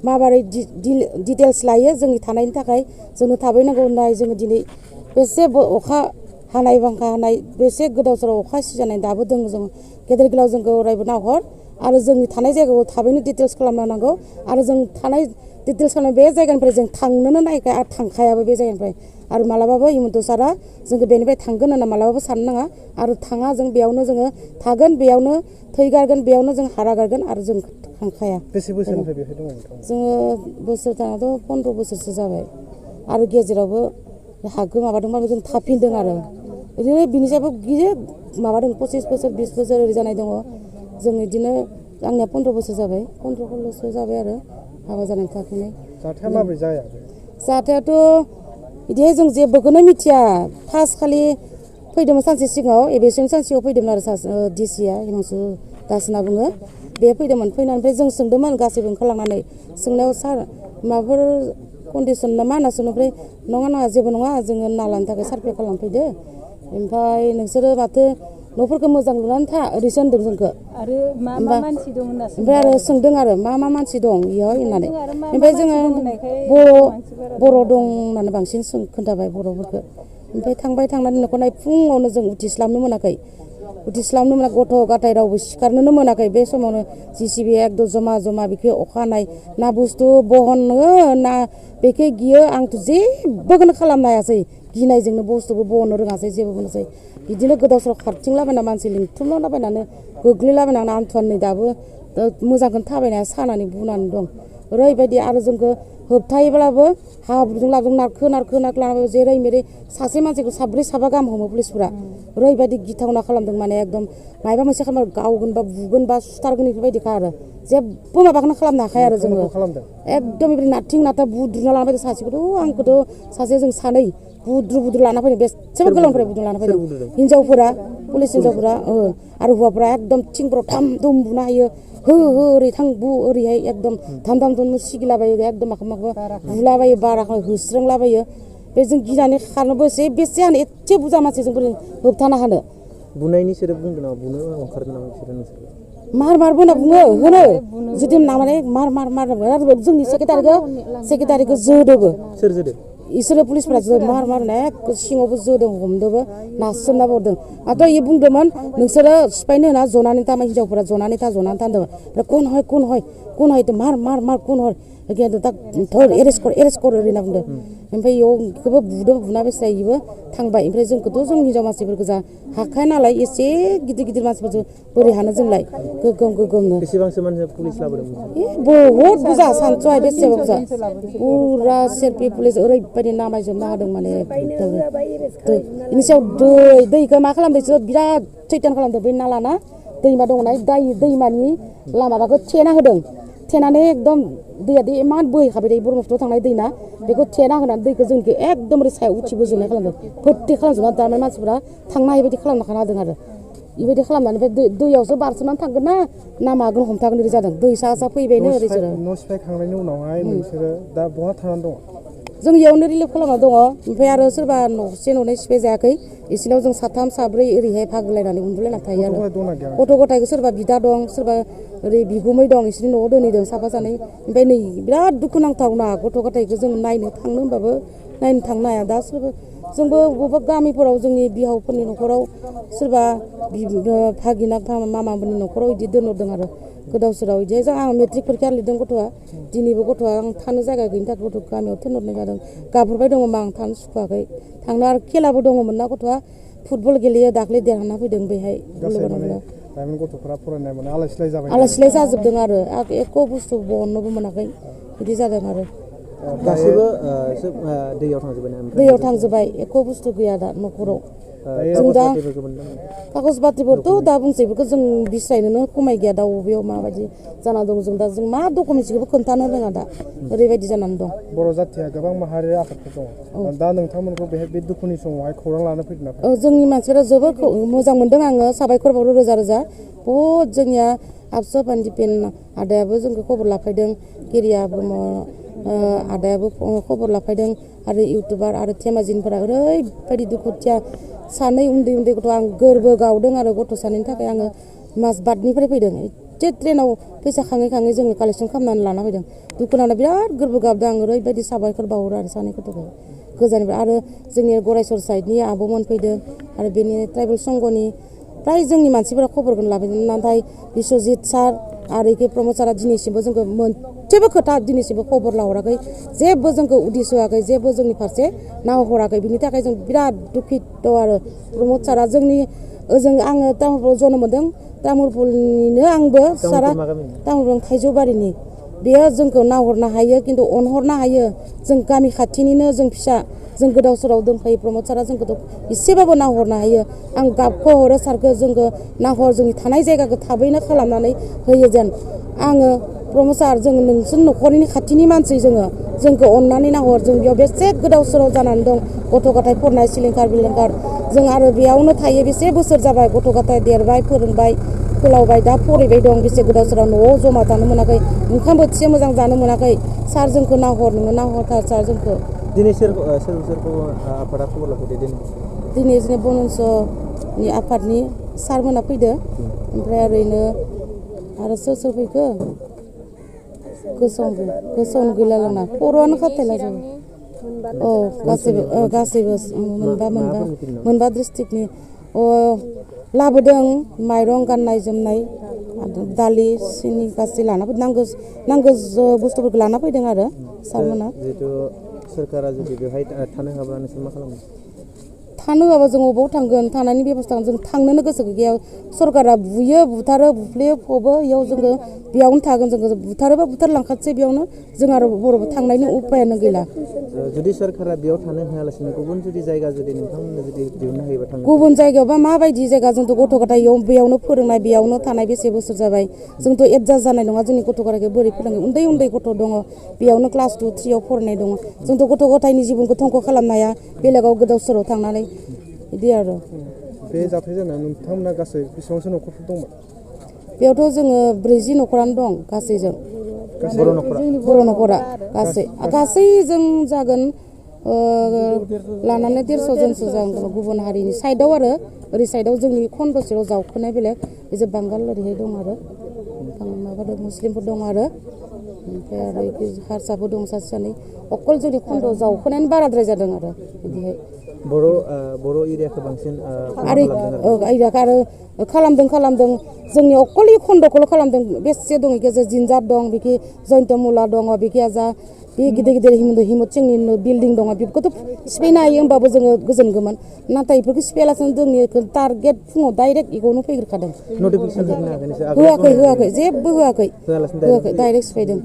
माबारै डिटेल्स लायो जोंनि थानायनि थाखाय जोंनो थाबैनांगौ होननाय जोङो दिनै बेसे अखा हानाय बांखा हानाय बेसे गोदाव सोराव अखा सिजानाय दाबो दङ जों गेदेर गोलाव जोंखौ अरायबो नाहर आरो जोंनि थानाय जायगाखौ थाबैनो डिटेल्स खालामनो नांगौ आरो जों थानाय डिटेल्स खालामनाय बे जायगानिफ्राय जों थांनोनो नायखाया आरो थांखायाबो बे जायगानिफ्राय आरो मालाबाबो हिमन्त सारा जोंखौ बेनिफ्राय थांगोन होनना मालाबाबो साननो नाङा आरो थाङा जों बेयावनो जोङो थागोन बेयावनो थै गारगोन बेयावनो जों हारा गारगोन आरो जों थांखाया। बेसे बोसोरनिफ्राय बेहाय दङ नोंथां? जोङो बोसोर थाङाथ' 15 बोसोरसो जाबाय आरो गेजेरावबो हा गोमाबादोंबाबो जों थाफिनदों आरो बिदिनो बिनि सायावबो गिदिर माबादों 25 बोसोर 20 बोसोर ओरै जानाय दङ जों बिदिनो आंनिया 15 बोसोर जाबाय 15 जाबाय आरो हाबा जानानै थाफिननाय। जाथाया माबोरै जाया? जाथायाथ' बिदिहाय जों जेबोखौनो मिथिया फार्स्ट खालि फैदोंमोन सानसे सिगाङाव एबेसिम सानसेयाव फैदोंमोन आरो डिसिया हिमांशु दास होनना बुङो बे फैदोंमोन फैनानै जों सोंदोंमोन गासैबो ओंखारलांनानै सोंनायाव सार माबाफोर कन्डिसन नामा होनना सोंनो ओमफ्राय नङा जेबो नङा जोङो नालानि थाखाय सार्भे खालामफैदो ओमफ्राय नोंसोरो माथो न'फोरखौ मोजां लुनानै था ओरैसो होनदों जोंखौ आरो मा मानसि दं होनना ओमफ्राय आरो सोंदों आरो मा मानसि दं इयाव होननानै ओमफ्राय जोङो बर' दं होननानै बांसिन खोन्थाबाय बर'फोरखौ ओमफ्राय थांनानै न'खरनाय फुङावनो जों उथिस्लाबनो मोनाखै गथ' गथाय रावबो सिखारनोनो मोनाखै बे समावनो JCB एकदम जमा बेखौ अखा हानाय ना बुस्थु बहनो ना बेखौ गियो आंथ' जेबोखौनो खालामनो हायासै गिनायजोंनो बुस्थुबो बहनो रोङासै जेबो मोनासै बिदिनो गोदाव सोराव खारथिंलाबायना मानसि लिंथुमलाबायनानै गोग्लैलाबायनानै आन्थुवान नै दाबो मोजांखौनो थाबायनाया सानानै बुनानै दं ओरैबायदि आरो जोंखौ होबथायोब्लाबो हाब्रुजों लाबजों नारखो लानाबो जेरै मेरै सासे मानसिखौ साब्रै साबा गाहाम हमो पुलिसफोरा ओरैबायदि गिथावना खालामदों माने एकदम माबा मोनसे खालामो गावगोन बा बुगोन बा सुथारगोन बेफोरबायदिखा आरो जेबो माबाखौनो खालामनो हाखाया आरो जोङो एकदम बेबायदि नारथिं नाथा बुद्रुना लाना फैदों सासेखौथ' आंखौथ' सासे जों सानै बुद्रु लाना फैदों बेसेबा गोलावनिफ्राय बुद्रु लाना फैदों हिनजावफोरा पुलिस हिनजावफोरा आरो हौवाफोरा एकदम थिंफोराव थाम दुम बुना होयो हो ओरै थां बु ओरैहाय एकदम धाम धाम सिगिलाबायो एकदम माखौ बुलाबायो बाराखौ होस्रोंलाबायो बे जों गिनानै खारनोबो बेसे हानो एसे बुरजा मानसिजों बोरै होबथानो हानो बुनायनि सोदोब बुंदों नामा बुनो ओंखारदों नामा बिसोरो नोंसोर मारबो होनना बुङो होनो जुदि माने मार जोंनि सेक्रेटारिखौ जोदोबो सोर जोदो इसोरो पुलिसफोरा मार सिङावबो जोदों हमदोबो नारसोमना हरदों माथो इयो बुंदोंमोन नोंसोरो सिफायनो होना जनानै था हिनजावफोरा जनानै था होनदोंमोन ओमफ्राय कौन है मार कौन हर धर एरेस्ट कर ओरै होनना बुंदों ओमफ्राय इयावखौबो बुना बेस्रा इबो थांबाय ओमफ्राय जोंखौथ' जों हिनजाव मानसिफोरखौ जा हाखाया नालाय एसे गिदिर मानसिफोरजों बोरै हानो जोंलाय गोगोमनो बेसेबांसो मानसि पुलिस लाबोदोंमोन बहुद बुरजा सानस'हाय बेसेबा बुरजा पुरा सेरपि पुलिस ओरैबायदि नामायजोबना होदों माने बेनि सायाव दैखौ मा खालामदों बिसोरो बिराद सैतान खालामदों बै नालाना दैमा दंना दैमानि लामाखौ थेना होदों थेनानै एकदम दैया इमान बोहैखाबाय दै ब्रह्मपुत्रआव थांनाय दैना बेखौ थेना होनानै दैखौ जोंखौ एकदम ओरै सायाव उथिबोजोबनाय खालामदों फोथै खालामजोबना दाना मानसिफोरा थांनो हायैबायदि खालामना होदों आरो बेबायदि खालामनानै ओमफ्राय दैयावसो बारसोमनानै थांगोन ना मागोन हमथागोन ओरै जादों दै सा फैबायनो ओरै न' सिफायखांनायनि उनावहाय नोंसोरो दा बहा थानानै दङ? जों इयावनो रिलिफ खालामना दङ ओमफ्राय आरो सोरबा न'से न'नै सिफाय जायाखै इसिनाव जों साथाम साब्रै ओरैहाय भागलायनानै उन्दुलायना थायो आरो गथ' गथायखौ सोरबा बिदा दं सोरबा ओरै बिगुमै दं इसोरनि न'आव दोनहैदों साफा सानै ओमफ्राय नै बिराद दुखुनांथावना गथ' गथायखौ जों नायनो थांनो होनबाबो नायनो थांनो हाया दा सोरबा जोंबो बबेबा गामिफोराव जोंनि बिहावफोरनि न'खराव सोरबा भागिना मामाफोरनि न'खराव बिदि दोनहरदों आरो गोदाव सोराव बिदि आं मेट्रिक परिखा लिरदों गथ'आ दिनैबो गथ'आ आं थानो जायगा गैयिनि थाखाय गथ' गामियाव थिनहरनाय जादों गाबहरबाय दङमोन आं थानो सुखुवाखै थांनो आरो खेलाबो दङमोन ना गथ'आ फुटबल गेलेयो दाख्लै देरहाना फैदों बेहाय गथ'फोरा फरायनाय माने आलाय सिलाय जाजोबदों आरो एख' बुस्थु बहननोबो मोनाखै बिदि जादों आरो गासैबो दैयाव थांजोबबाय एख' बुस्थु गैया दा न'खराव जों दा कागज बाथ्रिफोरथ' दा बुंसै बेफोरखौ जों बिस्रायनोनो खमाय गैया दा बबेयाव माबायदि जाना दं जों दा जों मा डकुमेन्टसखौबो खोन्थानो रोङा दा ओरैबायदि जानानै दं बर' जाथिया गोबां माहारियारि आफादफोर दङ दा नोंथांमोनखौ बे दुखुनि समावहाय खौरां लानो फैदों जोंनि मानसिफोरा जोबोर मोजां मोनदों आङो साबायखर बावो रोजा बहुद जोंनिया आबसु पान्दिपेन आदायाबो जोंखौ खबर लाफैदों गेरिया ब्रह्म आदायाबो खबर लाफैदों आरो इउटुबार आरो धेमाजिनफोरा ओरैबायदि दुखुथिया सानै उन्दै गथ' आं गोरबो गावदों आरो गथ' सानैनि थाखाय आङो माजबाटनिफ्राय फैदों मोनसे ट्रेनाव फैसा खाङै खाङै जोङो कालेक्सन खालामनानै लाना फैदों दुखु नांना बिराद गोरबो गाबदों आं ओरैबायदि साबायखर बावहरो आरो सानै गथ'खौ गोजाननिफ्राय आरो जोंनि गरायसर साइडनि आब'मोन फैदों आरो बेनि ट्राइबेल संघनि प्राय जोंनि मानसिफोरा खबरखौनो लाफैदों नाथाय बिश्वजित सार आरो इके प्रमद सारा दिनैसिमबो जोंखौ मोनसेबो खोथा दिनैसिमबो खबर लाहराखै जेबो जोंखौ उदिस होआखै जेबो जोंनि फारसे नाहराखै बिनि थाखाय जों बिराद दुखित आरो प्रमद सारा जोंनि ओजों आङो तामुलपुराव जोनोम मोनदों तामुलपुरनिनो आंबो सारा तामुलपुर थाइजौबारिनि बेयो जोंखौ नाहरनो हायो खिन्थु अनहरनो हायो जों गामि खाथिनिनो जों फिसा जों गोदाव सोराव दंखायो प्रमद सारा जोंखौथ' एसेबाबो नाहरनो हायो आं गाबखौ हरो सारखौ जोंखौ नाहर जोंनि थानाय जायगाखौ थाबैनो खालामनानै होयो जेन आङो प्रमद सार जों नोंसोर न'खरनि खाथिनि मानसि जोंखौ अननानै नाहर जों बेयाव बेसे गोदाव सोराव जानानै दं गथ' गथाय फरायनाय सिलिंखार बिलिंखार जों आरो बेयावनो थायो बेसे बोसोर जाबाय गथ' गथाय देरबाय फोरोंबाय फोलावबाय दा फरायबाय दं बेसे गोदाव सोराव न'आव जमा थानो मोनाखै ओंखाम बोथिसे मोजां जानो मोनाखै सार जोंखौ नाहर नोङो नाहरथार सार जोंखौ दिनै सोरखौ आफादा खबर लाफैदो दिनै जोंनि बनसनि आफादनि सारमोना फैदो ओमफ्राय ओरैनो आरो सोर फैखो गोसोआवनो गैला लांना खर'आनो खाथायला जों गासैबो मोनबा डिस्ट्रिक्टनि लाबोदों माइरं गाननाय जोमनाय दालि सिनि गासै लाना फैदों नांगौ बुस्थुफोरखौ लाना फैदों आरो सारमोना जिहेतु सोरखारा जुदि बेवहाय थानो हाब्ला नोंसोर मा खालामो थानो होआबा जों अबाव थांगोन थानायनि बेबस्था जों थांनोनो गोसो गैया सरकारा बुयो बुथारो बुफ्लेयो फबो इयाव जोङो बेयावनो थागोन जोङो बुथारोबा बुथारलांखासै बेयावनो जों आरो बर'बो थांनायनि उपायानो गैला जुदि सोरखारा बेयाव थानो होआलासिनो गुबुन जुदि जायगा जुदि नोंथांमोननो जुदि दिहुननो हायोबा थाङो गुबुन जायगायावबा माबायदि जायगा जोंथ' गथ' गथाय बेयावनो फोरोंनाय बेयावनो थानाय बेसे बोसोर जाबाय जोंथ' एडजास्ट जानाय नङा जोंनि गथ' गथायखौ बोरै फोरोंनो उन्दै गथ' दङ बेयावनो क्लास 2, 3 आव फरायनाय दङ जोंथ' गथ' गथायनि जिबनखौ धंख' खालामनो हाया बेलेगाव गोदाव सोराव थांनानै बिदि आरो बे जाथाय जानायाव नोंथांमोना गासै बेसेबांसो न'खरफोर दंमोन बेयावथ' जोङो 40 न'खरानो दं गासैजों बर' न'खरा गासैजों जागोन लानानै 150 जनसो जागोन गुबुन हारिनि साइडआव आरो ओरै साइडआव जोंनि खन्दसेयाव जावखोनाय बेलेग बिजों बांगाल ओरैहाय दं आरो माबादों मुस्लिमफोर दं आरो ओमफ्राय आरो हारसाफोर दं सासे सानै अकल जोंनि खन्द'आव जावखोनायानो बाराद्राय जादों आरो बिदिहाय बर' एरियाखौ बांसिन आरो खालामदों जोंनि अकल खन्द'खौल' खालामदों बेसे दं गेजेर जिन्जार दं बिखि जयन्तमुला दङ बिखि आजा बे गिदिर हिमत सिंनि बिल्डिं दङ बेफोरखौथ' सिफायनो हायो होमबाबो जोङो गोजोनगौमोन नाथाय बेफोरखौ सिफायालासिनो जोंनि टारगेट फुङाव डाइरेक्ट बेखौनो फैग्रोखादों होआखै जेबो होआखै डाइरेक्ट सिफायदों